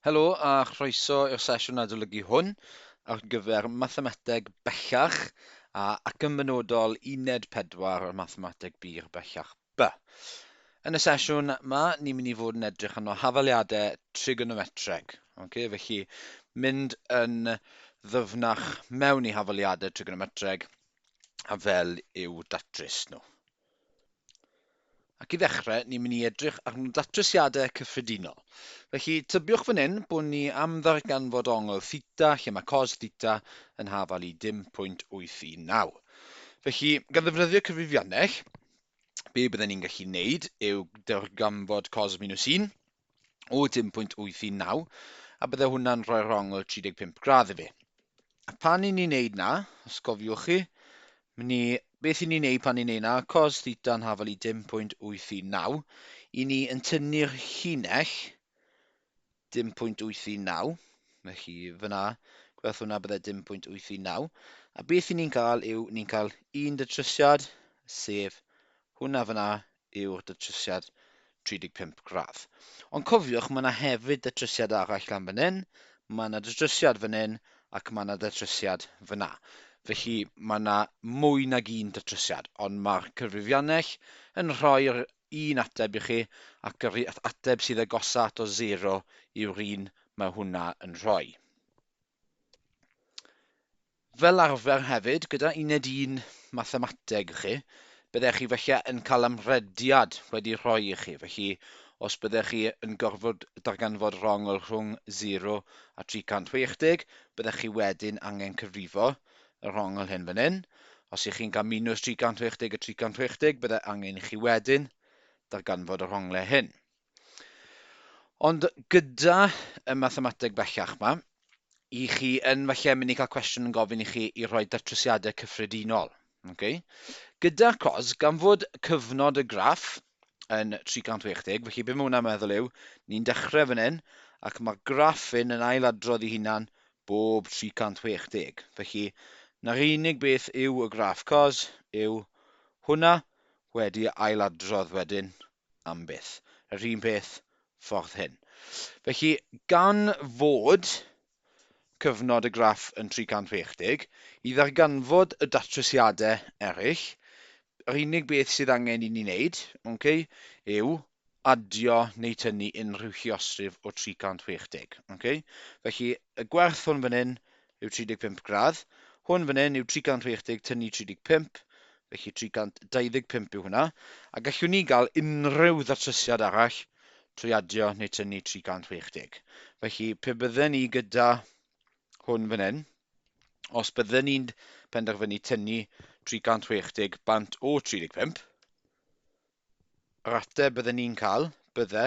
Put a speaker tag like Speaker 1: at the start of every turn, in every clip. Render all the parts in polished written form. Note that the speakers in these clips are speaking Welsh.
Speaker 1: Helo a chroeso i'r sesiwn adolygu hwn ar gyfer mathemateg bellach a ac yn benodol uned 4 o'r mathemateg bur bellach B. Yn y sesiwn yma, ni'n mynd i fod yn edrych arno hafaliadau trigonometreg. Okay, felly, mynd yn ddyfnach mewn i hafaliadau trigonometreg a fel i'w datrys nhw. Ac i ddechrau, ni'n mynd i edrych ar datrysiadau cyffredinol. Felly, tybiwch fan hyn bod ni am ddarganfod ongl theta, lle mae cos theta yn hafal i 0.819. Felly, gan ddefnyddio cyfrifiannell, be bydden ni'n gallu wneud yw darganfod cos minus 1 o 0.819, a bydde hwnna'n rhoi'r ongl 35 gradd i fi. A pan i ni'n neud na, os gofiwch chi, ni, beth i ni'n neud pan ni'n neud na, cos theta'n hafal i 0.819, i ni yn tynnu'r llinell 0.819, felly fyna, gwerth hwnna bydde 0.819, a beth i ni'n cael yw, ni'n cael un datrysiad, sef hwnna fyna yw'r datrysiad 35 gradd. Ond cofiwch, mae yna hefyd datrysiad arall lan fan hyn, mae yna datrysiad fan hyn, ac mae yna datrysiad fyna. Felly mae yna mwy nag un datrysiad, ond mae'r cyfrifiannell yn rhoi'r un ateb i chi, ac yr ateb sydd agosa at o 0 yw'r un mae hwnna yn rhoi. Fel arfer hefyd, gyda uned 1 mathemateg chi, byddech chi falle yn cael amrediad wedi rhoi i chi. Felly, os byddech chi yn gorfod darganfod rhongl rhwng 0 a 360, byddech chi wedyn angen cyfrifo y rhongl hyn fan hyn. Os ych chi'n cael minus 360 a 360, bydde angen i chi wedyn darganfod y rhonglau hyn. Ond gyda y mathemateg bellach 'ma, i chi yn falle mynd i cael cwestiwn yn gofyn i chi i roi datrysiadau cyffredinol. Okay? Gyda cos, gan fod cyfnod y graff yn 360, felly beth mae hwnna'n meddwl yw, ni'n dechrau fan hyn, ac mae'r graff hyn yn ailadrodd ei hunan bob 360. Felly, na'r unig beth yw y graff cos yw hwnna wedi ailadrodd wedyn am byth. Yr un peth ffordd hyn. Felly, gan fod cyfnod y graff yn 360, i ddarganfod y datrysiadau eraill, yr unig beth sydd angen i ni wneud, okay, yw adio neu tynnu unrhyw lluosrif o 360. Okay? Felly, y gwerth hwn fan hyn yw 35 gradd. Hwn fan hyn yw 360 tynnu 35, felly 325 yw hwnna. A gallwn ni gael unrhyw ddatrysiad arall trwy adio neu tynnu 360. Felly, pe bydden ni gyda hwn fan hyn, os bydden ni'n penderfynu tynnu 360 bant o 35, yr ateb bydden ni'n cael bydde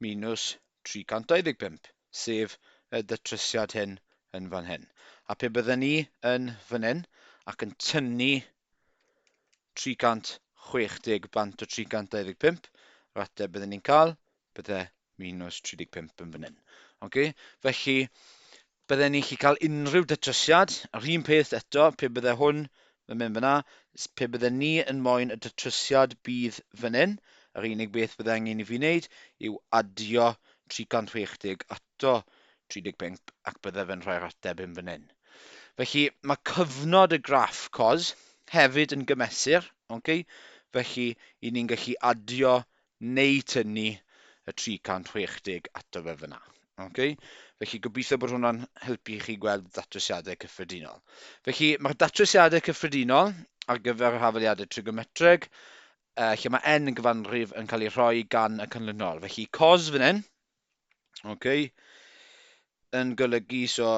Speaker 1: minus 325, sef y datrysiad hyn yn fan hyn. A pe bydden ni yn fan hyn ac yn tynnu 360 bant o 325, yr ateb bydden ni'n cael bydde minus 35 yn fan hyn. Okay? Felly, bydden ni'n gallu cael unrhyw datrysiad, yr un peth eto, pe bydde hwn yn mynd fyna, pe bydden ni yn moyn y datrysiad bydd fan hyn, yr unig beth bydde angen i fi wneud yw adio 360 ato 35 ac bydde fe'n rhoi'r ateb yn fan hyn. Felly mae cyfnod y graff cos hefyd yn gymesur, okay? Felly i ni'n gallu adio neu tynnu y 360 ato fe fyna. Okay? Felly gobeithio bod hwnna'n helpu chi gweld datrysiadau cyffredinol. Felly mae'r datrysiadau cyffredinol ar gyfer yr hafaliadau trigometreg, lle mae n yn gyfanrif yn cael ei rhoi gan y canlynol. Felly cos fan hyn, okay, yn golygu, so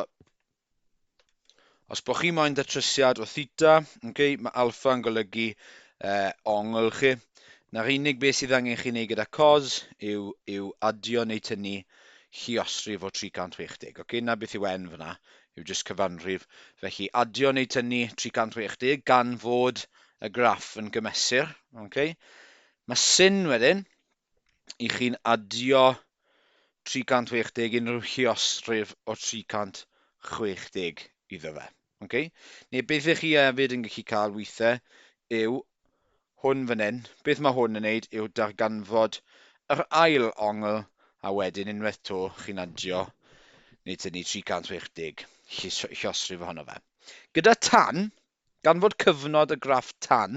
Speaker 1: os bod chi moyn datrysiad o theta, okay, mae alpha yn golygu ongl chi. Na'r unig beth sydd angen chi wneud gyda cos yw, yw adio neu tynnu lluosrif o 360. Okay, na beth yw n fyna, yw jyst cyfanrif. Felly adio neu tynnu 360 gan fod y graff yn gymesur. Okay. Mae sin wedyn, i chi'n adio 360 unrhyw lluosrif o 360 iddo fe. Okay? Neu beth ych chi hefyd yn gallu cael weithiau yw hwn fan hyn. Beth mae hwn yn neud yw darganfod yr ail ongl A wedyn unwaith 'to chi'n adio neu tynnu 360, llosrif ohono fe. Gyda tan, gan fod cyfnod y graff tan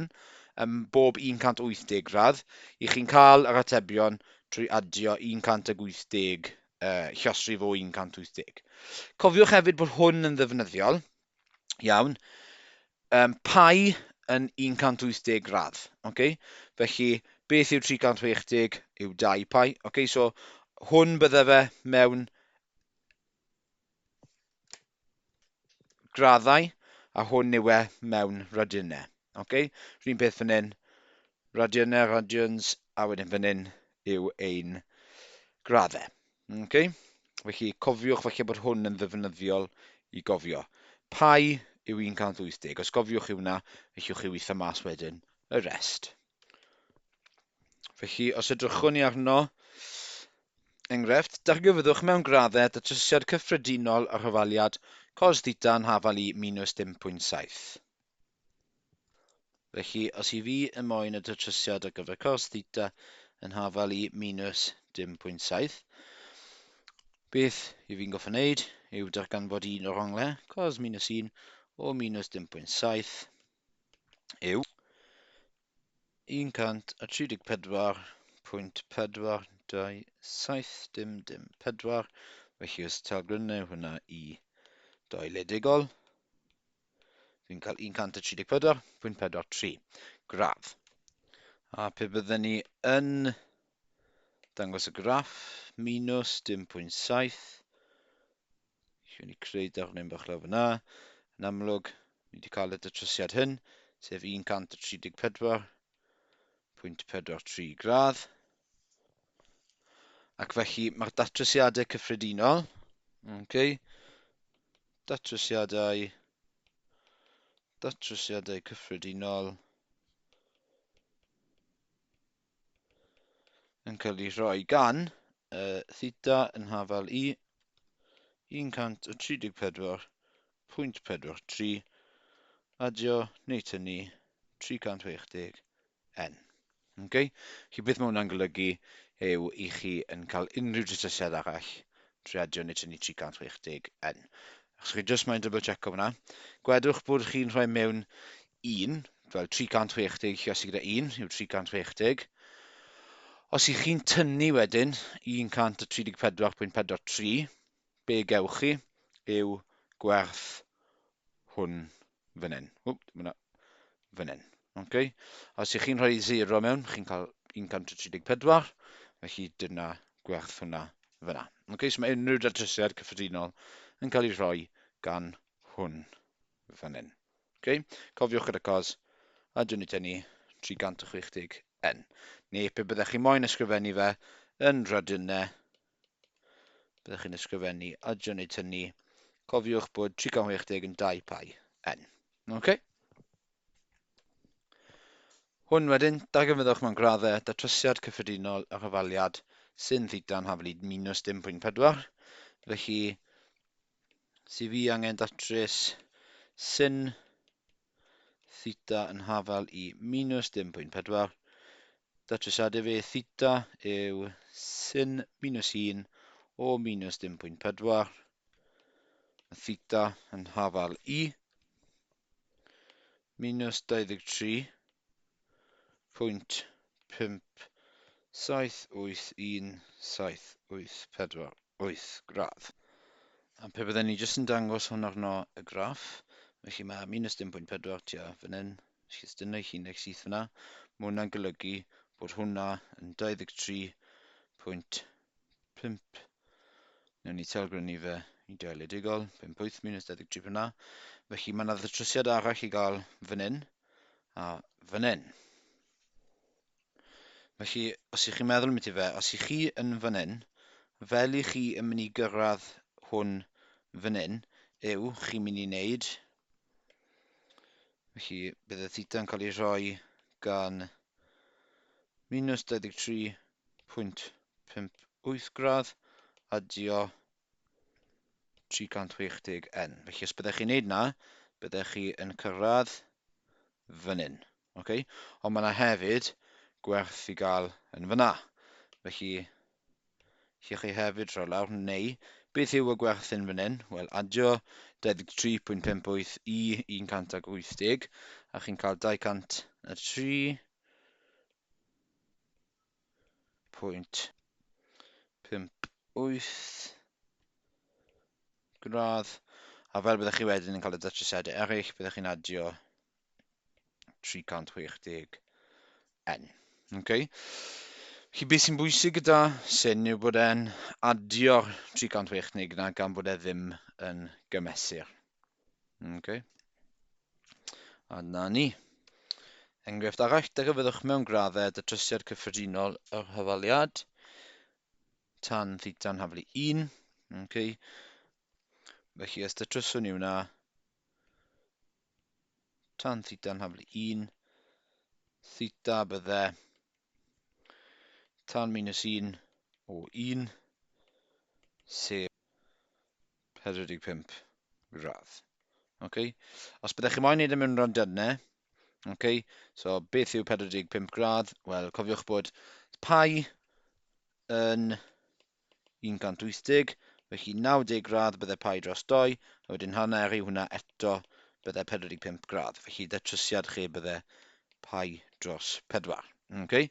Speaker 1: ym bob 180 gradd, i chi'n cael yr atebion trwy adio 180, llosrif o 180. Cofiwch hefyd bod hwn yn ddefnyddiol. Iawn. Pi yn 180 gradd. Okay? Felly, beth yw 360 yw 2 pi. Okay? So, hwn bydde fe mewn graddau, a hwn yw e mewn radiynau. Okay? Rhywun peth fan hyn, radiynau, radians, a wedyn fan hyn yw ein graddau. Okay? Felly, cofiwch falle bod hwn yn ddefnyddiol i gofio. Pi yw 180. Os gofiwch chi hwnna, fellwch chi weithio mas wedyn y rest. Felly, os edrychwn ni arno, enghraifft, dargyfyddwch mewn graddau datrysiad cyffredinol yr hafaliad cos theta yn hafal i minus 0.7. Felly, os i fi yn moyn y datrysiad ar gyfer cos theta yn hafal i minus 0.7, beth i fi'n goffa wneud yw darganfod un o'r onglau, cos minus 1 o minus 0.7 yw 134.427004, felly os talgrynnu hwnna i doiledegol, dwi'n cael 134.43 gradd. A pe bydden ni yn dangos y graff, minus 0.7, felly ni creu darlun bach lawr fyna, yn amlwg, ni wedi cael y datrysiad hyn, sef 134.43 gradd. Ac felly mae'r datrysiadau cyffredinol, okay, datrysiadau cyffredinol yn cael ei rhoi gan theta yn hafal i 134.43 adio neu tynnu 360 n. Okay? Felly beth mae hwnna'n golygu yw i chi yn cael unrhyw datrysiad arall trwy adio neu tynnu 360 n. Os chi jyst moyn double checko hwnna, gwedwch bod chi'n rhoi mewn 1, fel 360 lluosi gyda 1 yw 360. Os ych chi'n tynnu wedyn 134.43, be gewch chi yw gwerth hwn fan hyn. Wp, dim hwnna, fan hyn. Okay? Os ych chi'n rhoi 0 mewn, chi'n cael 134, felly dyna gwerth hwnna fyna. Okay, so mae unrhyw datrysiad cyffredinol yn cael ei rhoi gan hwn fan hyn. Okay? Cofiwch gyda cos, a dwi'n ei tynnu 360 n. Neu pe byddech chi moyn ysgrifennu fe yn radiynau, byddech chi'n ysgrifennu adio neu tynnu, cofiwch bod 360 yn 2 pi n. Okay? Hwn wedyn, darganfyddwch mewn graddau datrysiad cyffredinol yr hafaliad sy'n theta'n hafal i minus 0.4. Felly, si fi angen datrys sin theta yn hafal i minus 0.4. Datrysiadau fe theta yw sin minus 1 o minus 0.4. Theta yn hafal i minus 23.5781784 gradd. A pe bydden ni jyst yn dangos hwn arno y graff, felly mae minus 0.4 tua fan hyn, felly os dyna llinell syth fyna, mae hwnna'n golygu bod hwnna yn 23.5. Newn ni talgrynnu fe i deuledegol, 5.8 minus 23 fyna. Felly mae yna ddatrysiad arall i gael fan hyn a fan hyn. Felly, os ych chi'n meddwl ambiti fe, os ych chi yn fan hyn, fel i chi yn mynd i gyrraedd hwn fan hyn, yw chi'n mynd i wneud, felly bydd y theta yn cael ei rhoi gan minus 23.58 gradd adio 360 n. Felly os byddech chi'n neud na, byddech chi yn cyrraedd fan hyn. Okay? Ond mae yna hefyd gwerth i gael yn fyna. Felly, Lle chi hefyd rhoi lawr, neu beth yw y gwerth hyn fan hyn? Wel, adio 23.58 i 180, a chi'n cael 203.58 gradd. A fel byddech chi wedyn yn cael y datrysiadau eraill, byddech chi'n adio 360 n. Okay? Felly beth sy'n bwysig gyda sin yw bod e'n adio'r 360 na gan bod e ddim yn gymesur. Okay. A na ni. Enghraifft arall, darganfyddwch mewn graddau datrysiad cyffredinol yr hafaliad tan theta'n haflu 1. Okay. Felly, os datryswn ni hwnna, tan theta'n haflu 1, theta bydde tan minus 1 o 1, sef 45 gradd. Okay. Os byddech chi moyn neud e mewn radiannau, okay, so beth yw 45 gradd? Wel, cofiwch bod pi yn 180, felly 90 gradd bydde pi dros 2, a wedyn hanner i hwnna eto bydde 45 gradd. Felly datrysiad chi bydde pi dros 4. Okay.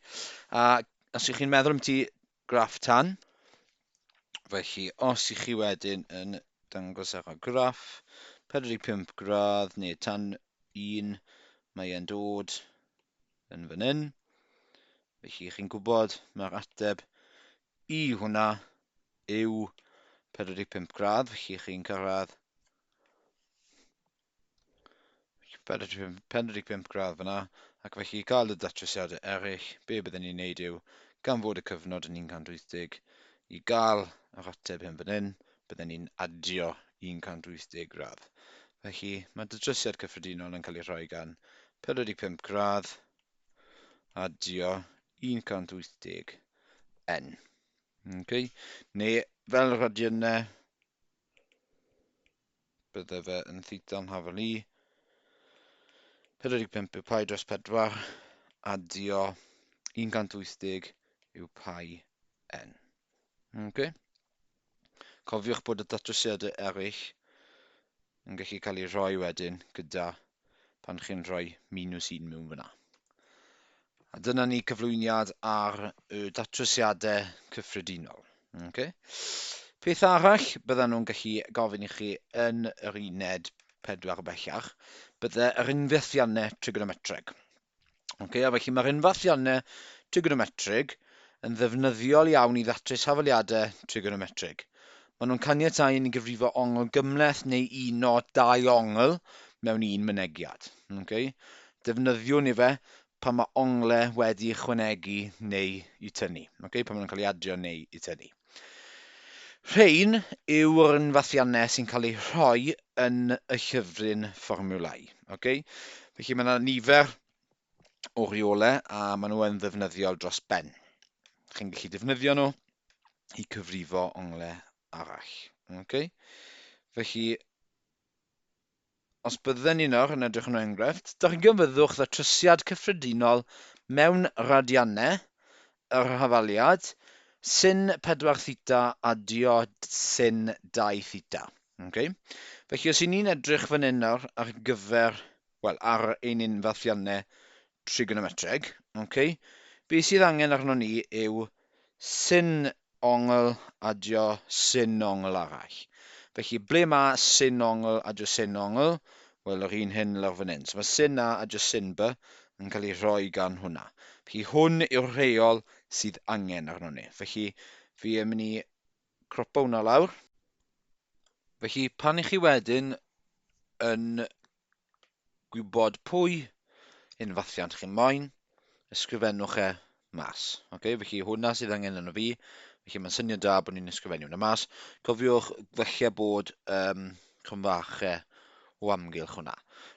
Speaker 1: A os ych chi'n meddwl am ti graff tan, felly os ych chi wedyn yn dangos ar y graff 45 gradd neu tan 1, mae e'n dod yn fan hyn. Felly chi'n gwybod mae'r ateb i hwnna yw 45 gradd, felly chi'n cyrraedd 45 gradd fyna, ac felly i gael y datrysiadau eraill, be byddwn ni'n neud yw, gan fod y cyfnod yn 180, i gael yr ateb hyn fan hyn, byddwn ni'n adio 180 gradd. Felly mae datrysiad cyffredinol yn cael ei rhoi gan 45 gradd adio 180 n. Okay. Neu fel radiannau, bydde fe yn theta'n hafal i 45 yw pi dros 4, adio 180 yw pi n. Okay. Cofiwch bod y datrysiadau eraill yn gallu cael eu rhoi wedyn gyda pan chi'n rhoi minus 1 mewn fyna. A dyna ni cyflwyniad ar y datrysiadau cyffredinol. Okay. Peth arall byddan nhw'n gallu gofyn i chi yn yr uned 4 bellach, bydde yr unfethiannau trigonometreg. Okay, a felly mae'r unfathiannau trigonometrig yn ddefnyddiol iawn i ddatrys hafaliadau trigonometrig. Maen nhw'n caniatáu i ni gyfrifo ongl gymhleth neu uno dau ongl mewn un mynegiad. Okay? Defnyddiwn ni fe pan mae onglau wedi ychwanegu neu i tynnu. Okay? Pan maen nhw'n cael ei adio neu i tynnu. Rhain yw'r unfathiannau sy'n cael eu rhoi yn y llyfryn fformiwlau. Okay? Felly mae yna nifer o reolau a maen nhw yn ddefnyddiol dros ben. Chi'n gallu defnyddio nhw i cyfrifo onglau arall. Okay? Felly, os bydden ni nawr yn edrych yn enghraifft, darganfyddwch ddatrysiad cyffredinol mewn radiannau yr hafaliad sin 4 theta adio sin 2 theta. Okay? Felly, os y'n ni'n edrych fan hyn nawr ar gyfer, wel, ar ein unfathiannau trigonometreg, okay? Be sydd angen arno ni yw sin ongl adio sin ongl arall. Felly, ble mae sin ongl adio sin ongl? Wel, yr un hyn lawr fan hyn. So mae sin A adio sin B yn cael ei rhoi gan hwnna. Felly, hwn yw'r rheol sydd angen arno ni. Felly, fi yn mynd i cropo hwnna lawr. Felly, pan i chi wedyn yn gwybod pwy unfathiant chi'n moyn, ysgrifennwch e mas. Okay? Felly hwnna sydd angen yno fi, felly mae'n syniad da bod ni'n ysgrifennu hwnna mas. Cofiwch falle bod cromfachau o amgylch hwnna.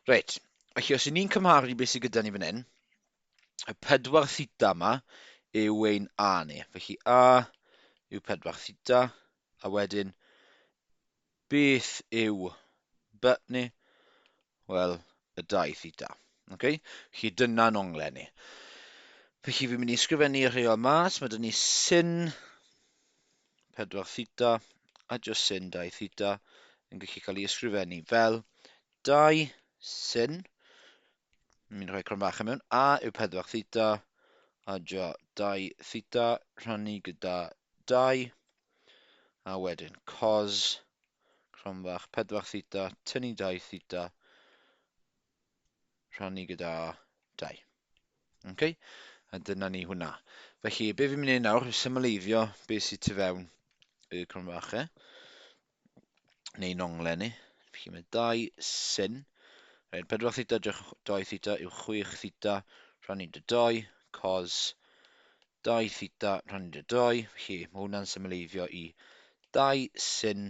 Speaker 1: Reit, felly os y'n ni'n cymharu beth sydd gyda ni fan hyn, y 4 theta yma yw ein A ni. Felly A yw 4 theta, a wedyn beth yw B ni? Wel, y 2 theta. Okay? Felly dyna'n onglau ni. Felly fi'n mynd i ysgrifennu y rheol mas. Mae dyn ni sin 4 theta adio sin 2 theta yn gallu cael ei ysgrifennu fel 2 sin, ni'n mynd i rhoi cromfacha mewn, a yw 4 theta adio 2 theta rhannu gyda 2, a wedyn cos cromfach 4 theta tynnu 2 theta rhannu gyda 2. Okay? A dyna ni hwnna. Felly, be fi'n mynd i wneud nawr yw symleiddio beth sydd tu fewn y cromfachau, neu nonglau ni. Felly mae 2 sin. Reit, 4 theta 2 theta yw 6 theta rhannu dy 2, cos 2 theta rhannu dy 2. Felly mae hwnna'n symleiddio i 2 sin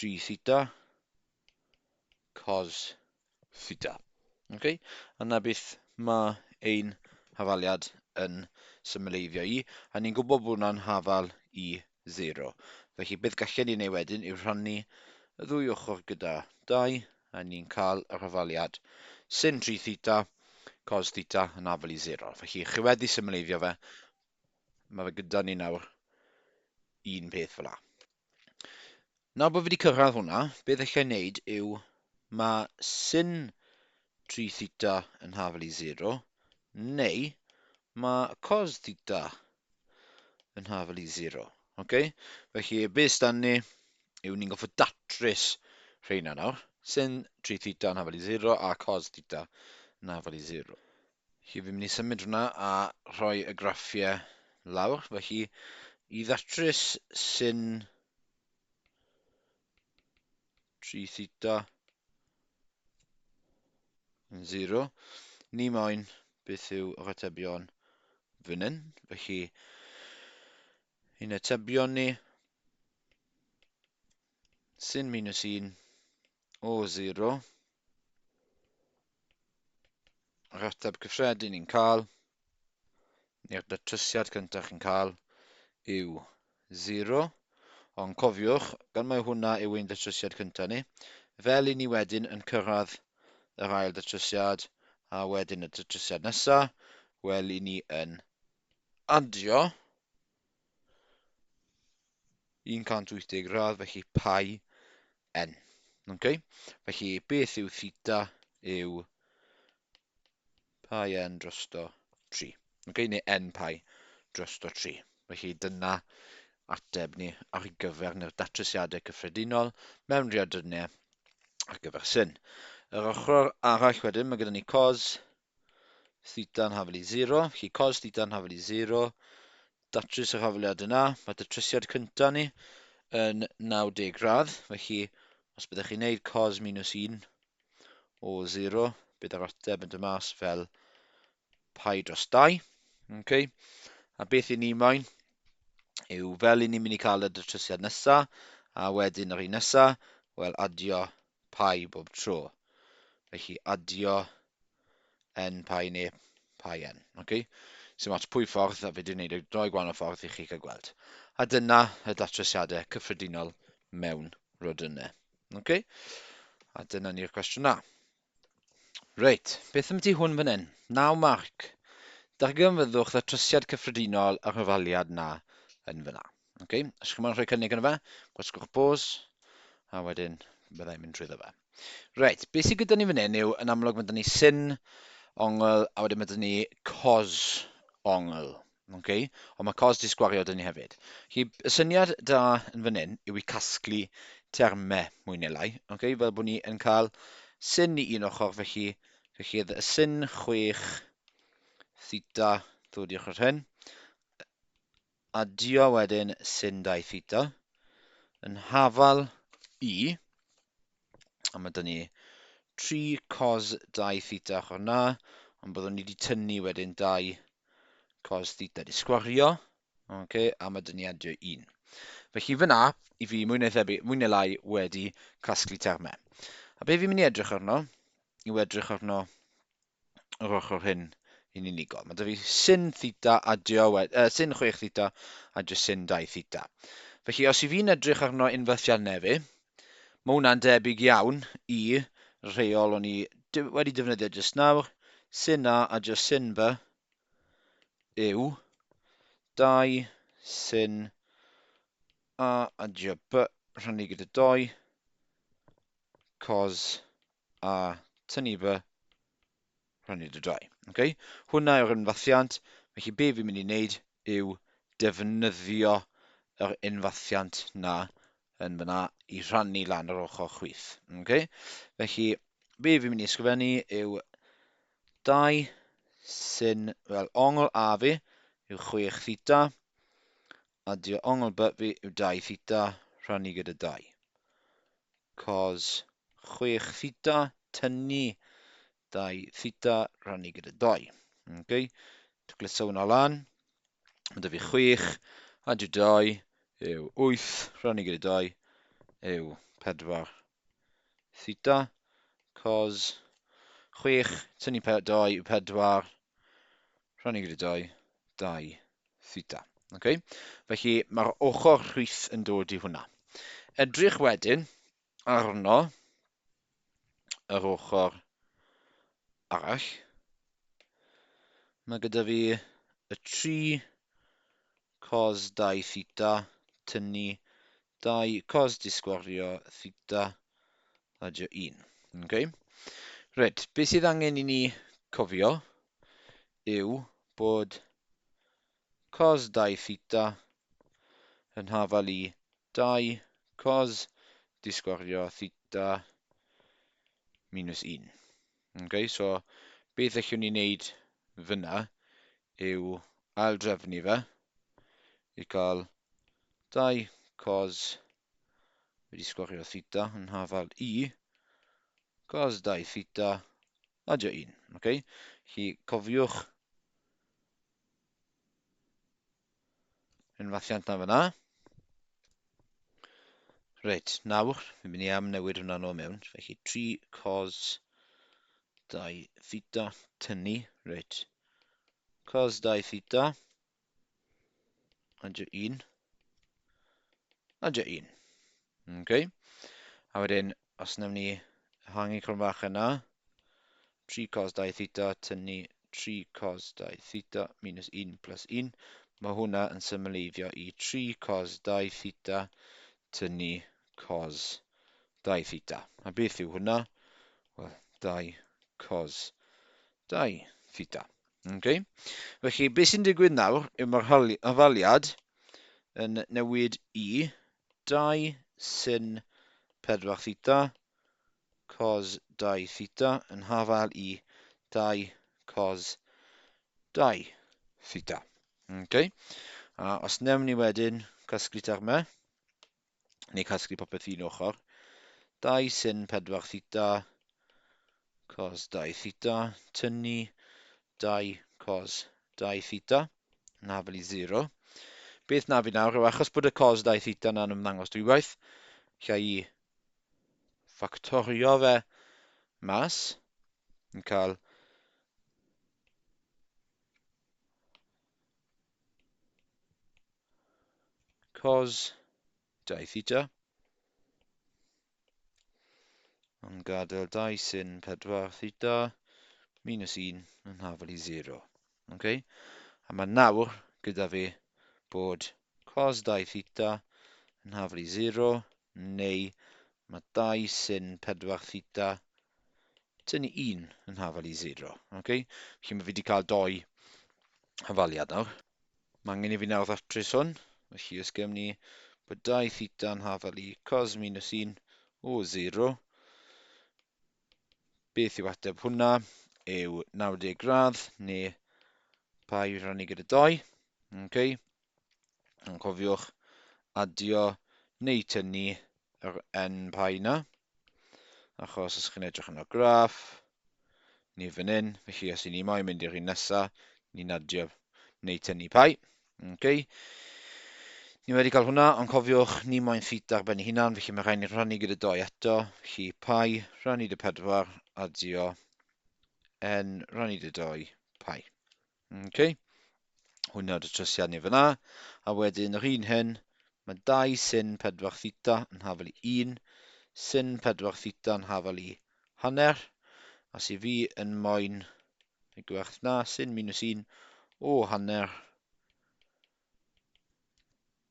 Speaker 1: 3 theta cos theta. Okay? A na beth mae ein hafaliad yn symleiddio i, a ni'n gwybod bod hwnna'n hafal i 0. Felly beth gallen ni wneud wedyn yw rhannu y ddwy ochr gyda 2, a ni'n cael yr hafaliad sin 3 theta cos theta yn hafal i 0. Felly chi wedi symleiddio fe, mae fe gyda ni nawr un peth fel la. Nawr bod fi wedi cyrraedd hwnna, beth allai wneud yw mae sin 3 theta yn hafal i 0, neu mae cos theta yn hafal i 0. Okay? Felly, beth sdan ni yw ni'n goffod datrys rheina nawr. Sin 3 theta yn hafal i 0 a cos theta yn hafal i 0. Felly, fi'n mynd i symud hwnna a rhoi y graffiau lawr. Felly, i ddatrys sin 3 theta yn 0, ni moyn beth yw yr atebion fan hyn. Felly, un atebion ni, sin minus 1 o 0, yr ateb cyffredin ni'n cael, neu'r datrysiad cyntaf chi'n cael, yw 0. Ond cofiwch, gan mai hwnna yw ein datrysiad cyntaf ni, fel i ni wedyn yn cyrraedd yr ail datrysiad a wedyn y datrysiad nesaf, wel i ni yn adio 180 gradd, felly pi n. Okay? Felly beth yw theta yw pi n drosto 3. Okay? Neu n pi drosto 3. Felly dyna ateb ni ar gyfer neu'r datrysiadau cyffredinol mewn rheodynnau ar gyfer sin. Yr ochr arall wedyn, mae gyda ni cos theta yn hafal i 0. Felly cos theta yn hafal i 0, datrys yr hafaliad yna. Mae datrysiad cyntaf ni yn 90 gradd. Felly, os byddech chi'n gwneud cos minus 1 o 0, bydd yr ateb yn dod mas fel pi dros 2. Okay. A beth i ni moyn yw fel i ni'n mynd i cael y datrysiad nesaf, a wedyn yr un nesaf, wel adio pi bob tro. Felly adio n pi neu pi n. Okay? Sy'n ots pwy ffordd, a fi wedi gwneud y doi gwahanol ffordd i chi cael gweld. A dyna y datrysiadau cyffredinol mewn rodynnau. Okay? A dyna ni'r cwestiwn na. Reit, beth am ti hwn fan hyn? 9 marc. Darganfyddwch ddatrysiad cyffredinol yr hafaliad na yn fyna. Okay? Os chi'n moyn rhoi cynnig yna fe, gwasgwch pause, a wedyn byddai'n mynd trwyddo fe. Reit, beth sydd gyda ni fan hyn yw, yn amlwg, mae 'da ni sin ongl, a wedyn mae 'da ni cos ongl. Okay? Ond mae cos di sgwario 'da ni hefyd. Felly, y syniad da yn fan hyn yw i casglu termau mwy neu lai. Okay? Fel bod ni yn cael sin i un ochr, felly, felly y sin 6 theta ddod i ochr hyn. Adio wedyn sin 2 theta yn hafal i, a mae 'da ni 3 cos 2 theta ochr na, ond byddwn ni wedi tynnu wedyn 2 cos theta di sgwario, okay, a mae 'da ni adio 1. Felly fyna, i fi mwy neu thebyg, mwy neu lai wedi casglu termau. A be fi'n mynd i edrych arno, yw edrych arno yr ochr hyn yn unigol. Mae 'da fi sin theta adio, sin 6 theta adio sin 2 theta. Felly os i fi'n edrych arno unferthiannau fi, mae hwnna'n debyg iawn i rheol o'n i wedi defnyddio jyst nawr, sin A adio sin B yw 2 sin A adio B rhannu gyda 2 cos A tynnu B rhannu gyda 2. Okay? Hwna yw'r unfathiant, felly be fi'n mynd i wneud yw defnyddio yr unfathiant na yn fyna i rhannu lan yr ochr chwith. Okay? Felly, be fi'n mynd i ysgrifennu yw 2 sin, wel, ongl A fi yw 6 theta, adio ongl B fi yw 2 theta, rhannu gyda 2. Cos 6 theta, tynnu 2 theta, rhannu gyda 2. Okay? Tacluso hwnna lan. Mae 'da fi 6, adio 2 yw 8, rhannu gyda 2 yw 4 theta, cos 6, tynnu 2 yw 4, rhannu gyda 2, 2 theta. Okay? Felly mae'r ochr chwith yn dod i hwnna. Edrych wedyn arno yr ochr arall. Mae gyda fi y 3 cos 2 theta tynnu 2 cos disgwario theta adio 1. Okay? Reit, beth sydd angen i ni cofio yw bod cos 2 theta yn hafal i 2 cos disgwario theta minus 1. Okay, so beth allwn ni wneud fyna yw aildrefnu fe i cael 2 cos wedi sgwario theta yn hafal i cos 2 theta adio 1. Okay? Felly cofiwch unfathiant na fyna. Reit, nawr, fi'n mynd i am newid hwnna nôl mewn. Felly 3 cos 2 theta tynnu, reit, cos 2 theta adio 1, adio 1. Okay. A wedyn, os wnawn ni ehangu cromfach yna, 3 cos 2 theta tynnu 3 cos 2 theta minus 1 plus 1, mae hwnna yn symleiddio i 3 cos 2 theta tynnu cos 2 theta. A beth yw hwnna? Wel, 2 cos 2 theta. Okay. Felly, beth sy'n digwydd nawr yw mae'r hafaliad yn newid i 2 sin 4 theta cos 2 theta yn hafal i 2 cos 2 theta. Okay. A os newn ni wedyn casglu termau, neu casglu popeth un ochr, 2 sin 4 theta cos 2 theta tynnu 2 cos 2 theta yn hafal i 0. Beth na fi nawr yw achos bod y cos 2 theta na'n ymddangos dwywaith, lle i ffactorio fe mas, yn cael cos 2 theta yn gadael 2 sin 4 theta minus 1 yn hafal i 0. Okay? A mae nawr gyda fi bod cos 2 theta yn hafal i 0, neu mae 2 sin 4 theta tynnu 1 yn hafal i 0. Okay? Felly mae fi wedi cael 2 hafaliad nawr. Mae angen i fi nawr ddatrys hwn. Felly os gem ni bod 2 theta yn hafal i cos minus 1 o 0. Beth yw ateb hwnna? Yw 90 gradd neu pi rhannu gyda 2. Okay. Ond cofiwch adio neu tynnu yr n pi na. Achos os chi'n edrych yn y graff, ni fan hyn, felly os i ni moyn mynd i'r un nesa, ni'n adio neu tynnu pi. Okay. Ni wedi cael hwnna, ond cofiwch, ni moyn theta ar ben ei hunan, felly mae rhaid ni rhannu gyda 2 eto. Felly pi rhannu dy 4, adio n rhannu dy 2 pi. Okay. Hwnna yw'r datrysiad ni fyna. A wedyn yr un hyn, mae 2 sin 4 theta yn hafal i 1, sin 4 theta yn hafal i hanner, a si fi yn moyn y gwerth na, sin minus 1 o hanner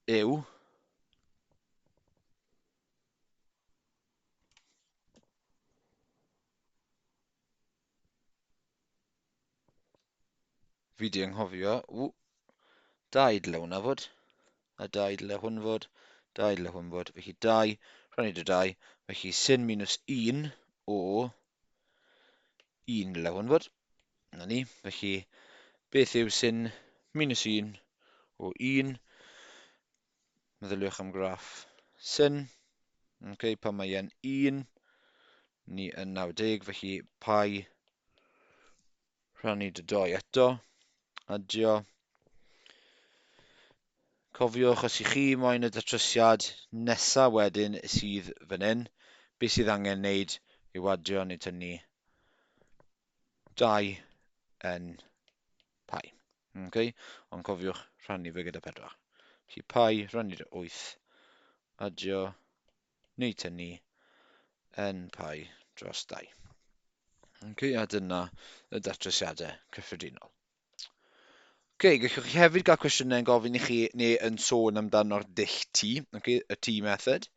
Speaker 1: yw Fi di anghofio, ww, 2 dyle hwnna fod, a 2 dyle hwn fod, 2 dyle hwn fod, felly 2 rhannu 'da 2, felly sin minus 1 o 1 dyle hwn fod. Na ni, felly beth yw sin minus 1 o 1? Meddyliwch am graff sin. Okay, pan mae e'n 1, ni yn 90, felly pi rhannu 'da 2 eto, adio. Cofiwch, os i chi moyn y datrysiad nesa wedyn sydd fan hyn, beth sydd angen wneud yw adio neu tynnu 2 yn pi. Okay? Ond cofiwch rhannu fe gyda 4. Felly pi rhannu 'da 8, adio neu tynnu n pi dros 2. Okay, a dyna y datrysiadau cyffredinol. Okay, gallwch chi hefyd gael cwestiynau yn gofyn i chi neu yn sôn amdano'r dull T, okay, y T method.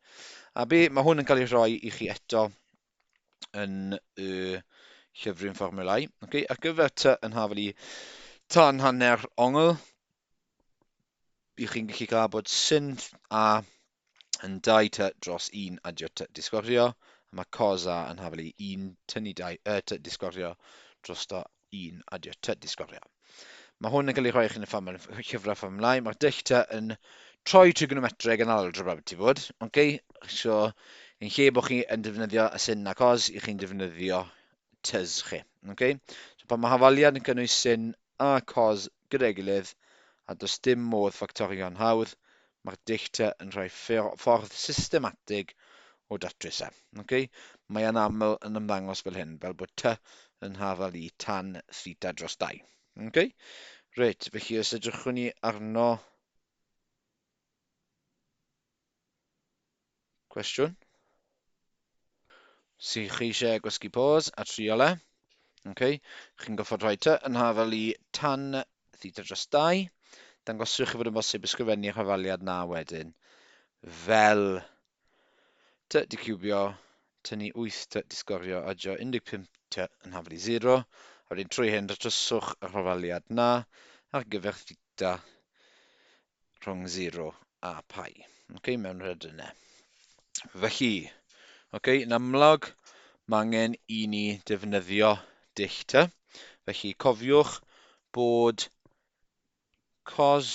Speaker 1: A be mae hwn yn cael ei rhoi i chi eto yn y llyfryn fformwlau. Okay, ar gyfer T yn hafal i tan hanner ongl, i chi'n gallu cael bod sin A yn 2 T dros 1 adio T disgwario, a mae cos A yn hafal i 1 tynnu 2 T disgwario drosto 1 adio T disgwario. Mae hwn yn cael ei rhoi i chi yn y llyfrau fformwlau. Mae'r dull T yn troi trigonometreg yn algebra beth i fod. Okay? So, yn lle bod chi yn defnyddio y sin a cos, i chi'n defnyddio tys chi. Okay? So, pan mae hafaliad yn cynnwys sin a cos gyda'i gilydd, a does dim modd ffactorio'n hawdd, mae'r dull T yn rhoi ffordd systematig o datrys e. Okay? Mae e'n aml yn ymddangos fel hyn, fel bod T yn hafal i tan theta dros 2. Okay? Reit, felly os edrychwn ni arno cwestiwn. Si chi eisiau gwasgu pause a trio le. Okay. Chi'n goffod rhoi T yn hafal i tan theta dros 2. Dangoswch chi fod yn bosib ysgrifennu'r hafaliad na wedyn fel T di ciwbio, tynnu 8 T di sgorio, adio 15 T yn hafal i 0. A wedyn trwy hyn, datryswch yr hafaliad na ar gyfer theta rhwng 0 a pi. Okay, mewn rhedynau. Felly, okay, yn amlwg, mae angen i ni defnyddio dull T. Felly, cofiwch bod cos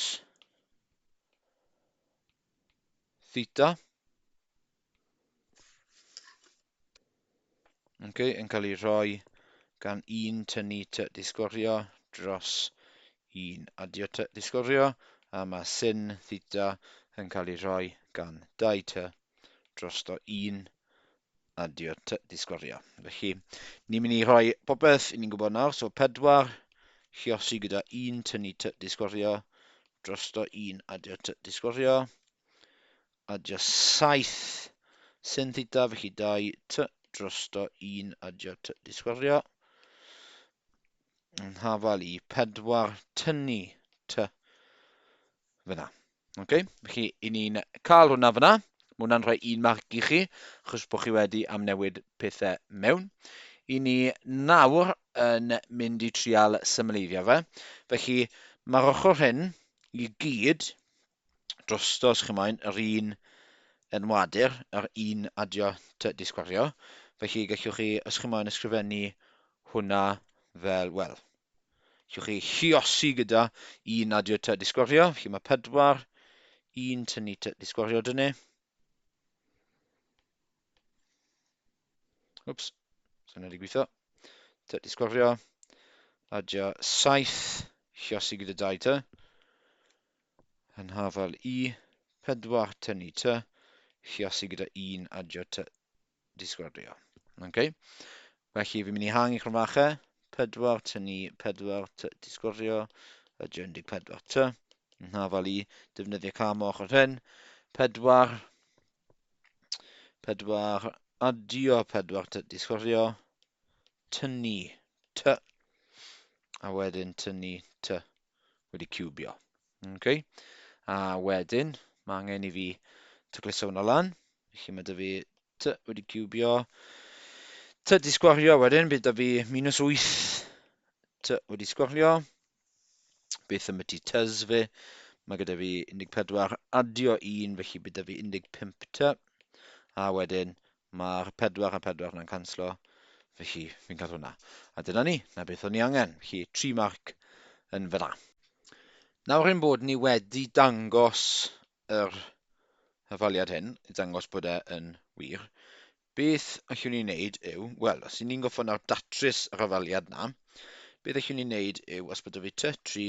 Speaker 1: theta okay, yn cael ei rhoi gan 1 tynnu T disgwario dros 1 adio T disgwario, a mae sin theta yn cael ei rhoi gan 2 T drosto 1 adio T disgwario. Felly, ni'n mynd i rhoi popeth i ni'n gwybod nawr, so 4 lluosi gyda 1 tynnu T disgwario drosto 1 adio T disgwario, adio 7 sin theta, felly 2 T drosto 1 adio T disgwario, yn hafal i 4 tynnu T fyna. Okay? Felly, i ni'n cael hwnna fyna. Mae hwnna'n rhoi un marc i chi, achos bod chi wedi amnewid pethau mewn. I ni nawr yn mynd i trial symleiddio fe. Felly, mae'r ochr hyn i gyd drosto, os chi moyn, yr un enwadur, yr un adio T disgwario. Felly gallwch chi, os chi moyn, ysgrifennu hwnna fel, wel, gallwch chi lluosi gyda un adio T disgwario. Felly mae 4, 1 tynnu T disgwario dyn ni. Wps, so hwnna wedi gweithio. T disgwario, adio 7, lluosi gyda 2 T. Yn hafal i, 4 tynnu T, lluosi gyda 1 adio T disgwario. Okay. Felly fi'n mynd i hangu cromfachau, 4 tynnu 4 T disgwario, adio 14 T. Yn hafal i, defnyddio cam o ochr hyn, 4, 4 adio 4 T disgwario, tynnu T, a wedyn tynnu T wedi ciwbio. Okay. A wedyn, mae angen i fi tacluso hwnna lan. Felly mae 'da fi T wedi ciwbio. T di sgwario wedyn, bydd 'da fi minus 8 T wedi sgwario. Beth am y ti tys fi? Mae gyda fi 14 adio 1, felly bydd 'da fi 15 ty. A wedyn mae'r 4 a 4 na'n canslo, felly fi'n cael hwnna. A dyna ni, na beth o'n i angen. Felly 3 marc yn fyna. Nawr ein bod ni wedi dangos yr hafaliad hyn, i dangos bod e yn wir, beth allwn ni wneud yw, wel, os ni'n goffo nawr datrys yr hafaliad na, beth allwn ni wneud yw, os bod fi ty 3,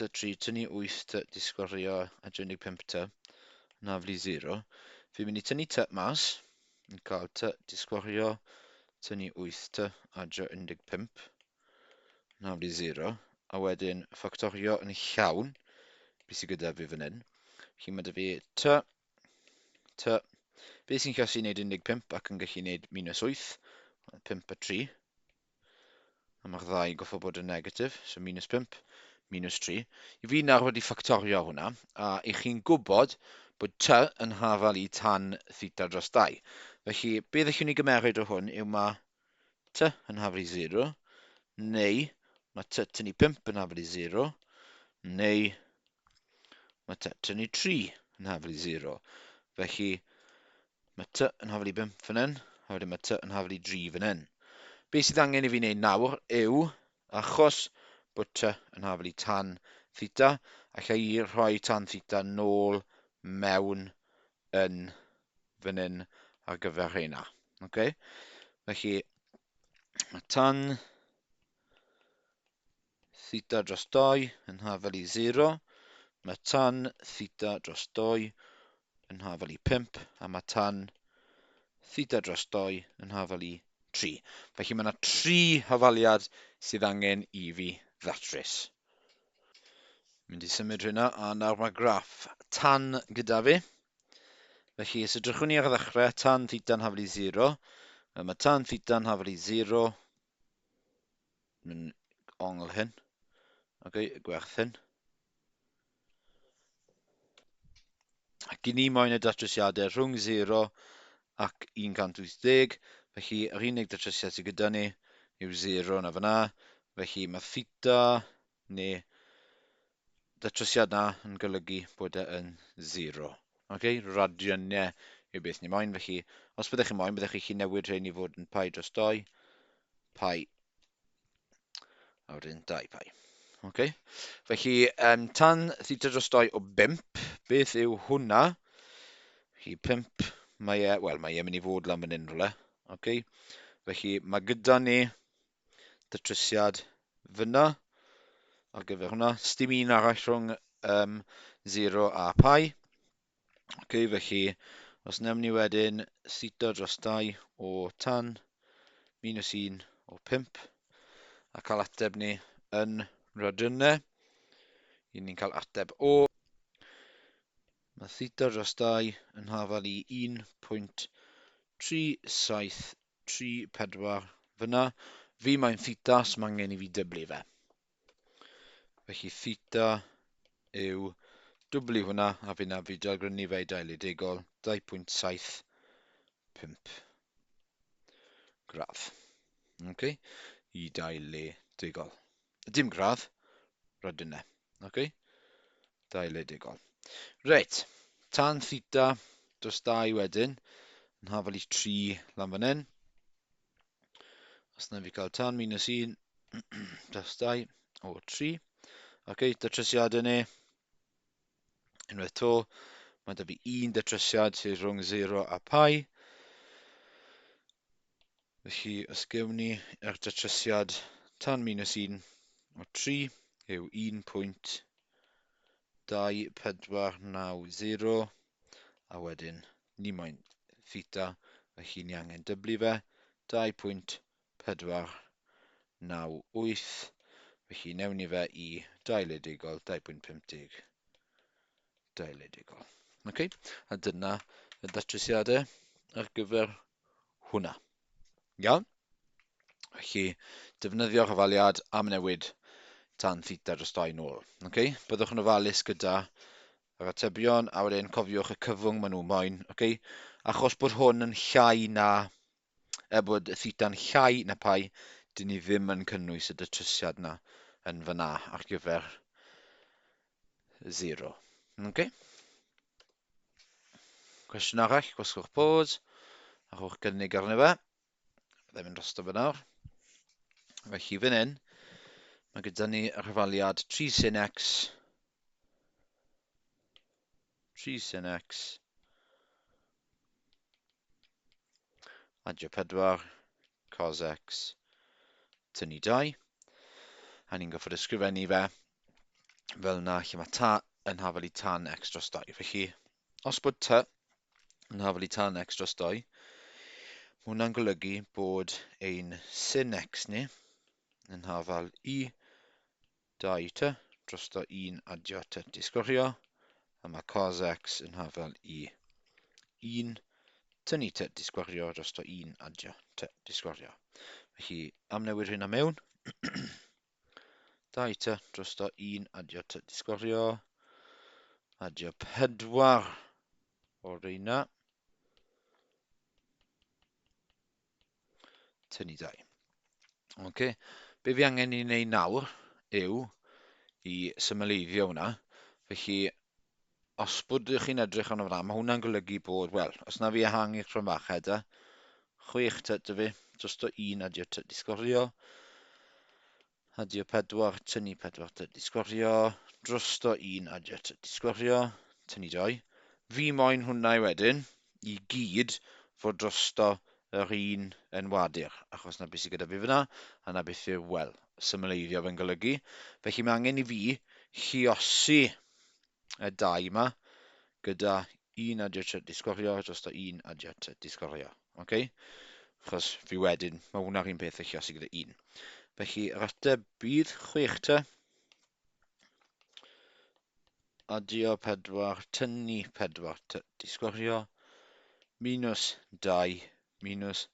Speaker 1: ty 3, tynnu 8 ty disgwario a 15 ty, yn haflu 0, fi'n mynd i tynnu ty mas, yn cael ty disgwario, tynnu 8 ty, adio 15, yn haflu 0, a wedyn ffactorio yn llawn, beth sydd gyda fi fan hyn. Felly mae 'da fi ty, ty, beth sy'n gallu gwneud 15 ac yn gallu gwneud minus 8, 5 a 3. A mae'r ddau yn goffo bod yn negatif, so minus 5, minus 3. I fi nawr wedi ffactorio hwnna, a i chi'n gwybod bod ty yn hafal i tan theta dros 2. Felly, beth allwn ni gymeryd o hwn yw mae ty yn hafal i 0, neu mae ty tynnu 5 yn hafal i 0, neu mae ty tynnu 3 yn hafal i 0. Felly, mae ty yn hafal i 5 fan hyn, a wedyn mae ty yn hafal i 3 fan hyn. Be sydd angen i fi wneud nawr yw, achos bod ty yn hafal i tan theta, allai i rhoi tan theta nôl mewn yn fan hyn ar gyfer rheina. Okay? Felly, mae tan theta dros 2 yn hafal i 0, mae tan theta dros 2 yn hafal i 5, a mae tan theta dros 2 yn hafal i 3. Felly mae yna tri hafaliad sydd angen i fi ddatrys. Mynd i symud hynna, a nawr mae graff tan gyda fi. Felly, os edrychwn ni ar y ddechrau, tan theta'n hafal i 0. Mae tan theta'n hafal i 0. Mynd ongl hyn. Okay, y gwerth hyn. Ac i ni moyn y datrysiadau rhwng 0 ac 180, felly yr unig datrysiad sydd gyda ni yw 0 na fyna. Felly mae theta neu datrysiad na yn golygu bod e yn 0. Okay? Radiannau yw beth ni moyn, felly os byddech chi moyn, byddech chi chi newid rhain i fod yn pi dros 2, pi a wedyn 2 pi. Okay. Felly, tan theta dros 2 o 5, beth yw hwnna? Felly 5, mae e, wel, mae e'n mynd i fod lan fan hyn rhywle. Okay. Felly, mae gyda ni datrysiad fyna ar gyfer hwnna. Sdim un arall rhwng 0 a pi. Okay, felly, os newn ni wedyn theta dros 2 o tan minus 1 o 5 a cael ateb ni yn radiannau, i ni'n cael ateb o mae theta dros 2 yn hafal i 1.3734 fyna. Fi mae'n theta, so mae angen i fi dyblu fe. Felly theta yw dwblu hwnna, a fi na fi dalgrynu fe i dauledegol, 2.75 gradd. Okay? I dauledegol. Dim gradd, radiannau. Okay? Dauledegol. Reit, tan theta dros 2 wedyn, yn hafal i 3 lan fan hyn. Os na fi cael tan minus 1 dros 2 o 3. Ok, datrysiadau ni. Unwaith to, mae da fi un datrysiad sydd rhwng 0 a pi. Felly, os gewn ni yr datrysiad tan minus 1 o 3 yw 1.2490 a wedyn ni moyn theta, felly ni angen dyblu fe, 2.498, felly newn ni fe i dauledegol, 2.50 dauledegol. Okay? A dyna y datrysiadau ar gyfer hwnna. Iawn? Felly, defnyddio'r hafaliad am newid tan theta dros 2 nôl. Okay? Byddwch yn ofalus gyda yr atebion, a wedyn cofiwch y cyfwng maen nhw moyn. Okay? Achos bod hwn yn llai na, er bod y theta'n llai na pi, dyn ni ddim yn cynnwys y datrysiad na yn fyna ar gyfer 0. Okay? Cwestiwn arall, gwasgwch pause, a rhowch gynnig arno fe. Byddai'n mynd drosto fe nawr. Felly fan hyn, mae gyda ni yr hafaliad 3 sin x 3 sin x adio 4 cos x tynnu 2. A ni'n gorfod ysgrifennu fe fel yna lle mae ta yn hafal i tan x dros 2. Felly, os bod t yn hafal i tan x dros 2, mae hwnna'n golygu bod ein sin x ni yn hafal i 2t drosto 1 adio t di sgwario, a mae cos x yn hafal i 1 tynnu t di sgwario drosto 1 adio t di sgwario. Felly, am newid hynna mewn, 2t drosto 1 adio t di sgwario, adio 4 o'r reina, tynnu 2. Okay. Be fi angen i wneud nawr yw i symleiddio hwnna. Felly, os bod chi'n edrych arno fan'na, mae hwnna'n golygu bod, wel, os na fi ehangu'r cromfachau da, 6 t dy fi, drosto 1 adio t di sgorio, adio 4, tynnu 4 t di sgorio, drosto 1 adio t di sgorio, tynnu 2. Fi moyn hwnna i wedyn, i gyd, fod drosto yr un enwadur, achos na beth sydd gyda fi fyna, a na beth yw, wel, symleiddio fe'n golygu. Felly mae angen i fi lluosi y dau yma gyda 1 adio t di sgorio drosto 1 adio t di sgorio. Okay? Achos fi wedyn, mae hwnna'r un peth y lluosi gyda 1. Felly yr ateb bydd 6t adio 4 tynnu 4 t di sgwario minus 2 minus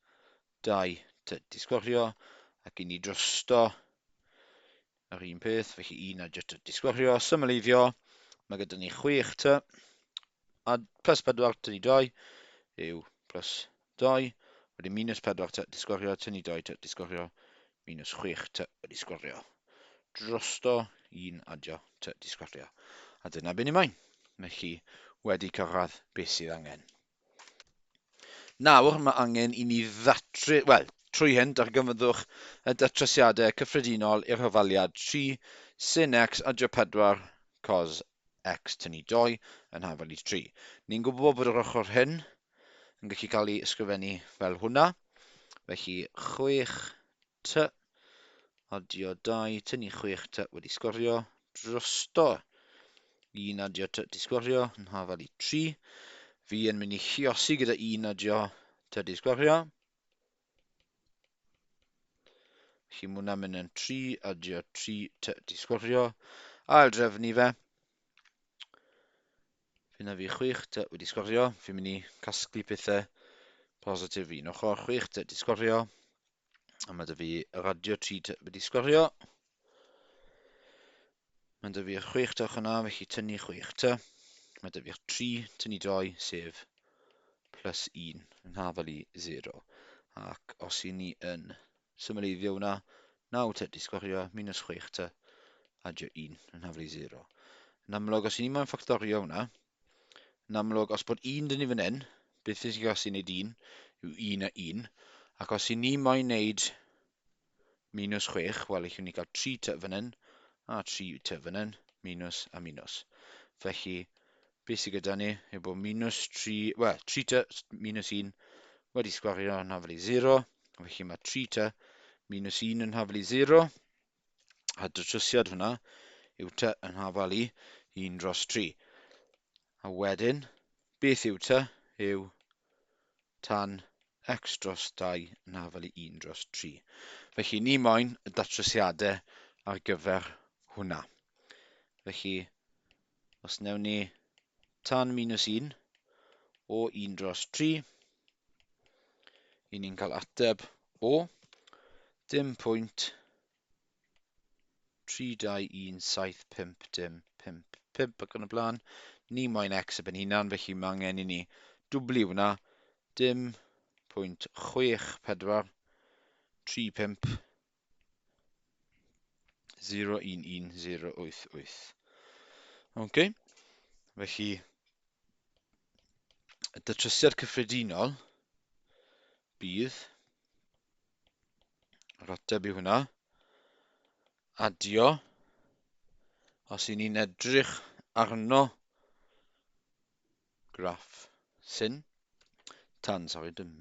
Speaker 1: 2 t di sgwario ac i ni drosto yr un peth, felly 1 adio t di sgwario, symleiddio, mae gyda ni 6t a plus 4 tynnu 2 yw plus 2, wedyn minus 4 t di sgwario, tynnu 2 t di sgwario, minus 6 t wedi sgwario. Drosto 1 adio t di sgwario. A dyna be ni moyn. Felly, wedi cyrraedd beth sydd angen. Nawr mae angen i ni ddatru, wel, trwy hyn darganfyddwch y datrysiadau cyffredinol i'r hafaliad 3 sin x adio 4 cos x tynnu 2 yn hafal i 3. Ni'n gwybod bod yr ochr hyn yn gallu cael ei ysgrifennu fel hwnna. Felly 6t adio 2 tynnu 6t wedi sgorio drosto 1 adio t di sgwario yn hafal i 3. Fi yn mynd i lluosi gyda 1 adio t di sgwario. Felly mae hwnna'n mynd yn 3 adio 3 t di sgwario. Ail drefnu fe. Fe na fi 6 t wedi sgwario. Fi'n mynd i casglu pethau positif un ochr. 6 t di sgwario. A mae dy fi radio 3 t wedi sgwario. Mae dy fi'r 6 t ochr yna, felly tynnu 6 t. Mae dy fi'r 3 tynnu 2, sef plus 1 yn hafal i 0. Ac os i ni yn symleiddio hwnna, 9 t di sgwario minus 6 t adio 1 yn hafal i 0. Yn amlwg, os i ni moyn ffactorio hwnna, yn amlwg, os bod 1 dyn ni fan hyn, beth sy'n gallu wneud 1 yw 1 a 1. Ac os i ni moyn wneud minus 6, wel, allwn ni gael 3 t fan hyn a 3 t fan hyn, minus a minus. Felly, beth sydd gyda ni yw bod minus 3, wel, 3t minus 1 wedi sgwario yn hafal i 0. Felly mae 3t minus 1 yn hafal i 0. A datrysiad hwnna yw t yn hafal i 1 dros 3. A wedyn, beth yw t? Yw tan x dros 2 yn hafal i 1 dros 3. Felly ni moyn y datrysiadau ar gyfer hwnna. Felly, os wnewn ni tan minus 1 o 1 dros 3, i ni'n cael ateb o dim pwynt 3, 2, 1, 7, 5, dim, 5, 5 ac yn y blaen. Ni moyn x y ben hunan, felly mae angen i ni dwblu hwnna. Dim pwynt 6, 4, 3, 5, 011088. Ok, felly y datrysiad cyffredinol bydd yr ateb i hwnna adio os i ni'n edrych arno graff sin tan sori dim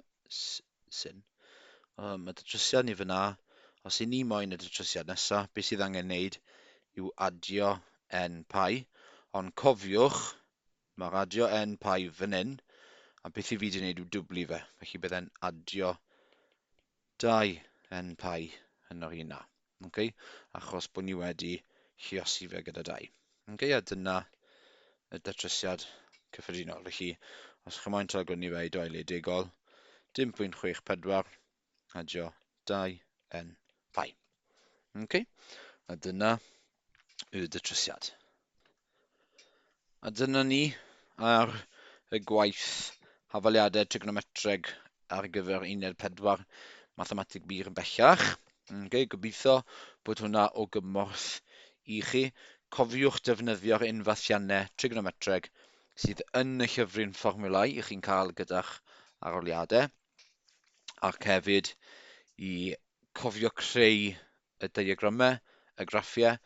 Speaker 1: sin mae datrysiad ni fyna os i ni moyn y datrysiad nesaf beth sydd angen wneud yw adio n pi ond cofiwch mae'r adio n pi fan hyn a beth i fi wedi wneud yw dwblu fe felly bydde'n adio 2 n pi yn yr un na okay? Achos bod ni wedi lluosi fe gyda 2. Okay? A dyna y datrysiad cyffredinol. Felly, os chi moyn talgrynnu fe i doelu degol, 0.64 adio 2 n pi. Okay? A dyna y datrysiad. A dyna ni ar y gwaith hafaliadau trigonometreg ar gyfer uned 4 mathemateg bur bellach. Okay, gobeithio bod hwnna o gymorth i chi. Cofiwch defnyddio'r unfathiannau trigonometreg sydd yn y llyfryn fformiwlau i chi'n cael gyda'ch arholiadau ac hefyd i cofio creu y diagramau, y graffiau.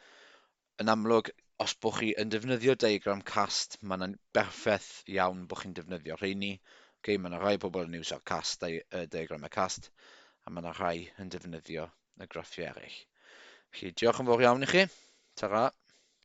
Speaker 1: Yn amlwg, os bod chi yn defnyddio diagram cast, mae'n berffaith iawn bod chi'n defnyddio rheini. Okay, mae yna rhai pobl yn iwsio'r cast, y diagramau cast, a mae yna rhai yn defnyddio y graffiau eraill. Felly, diolch yn fawr iawn i chi. Ta-ra.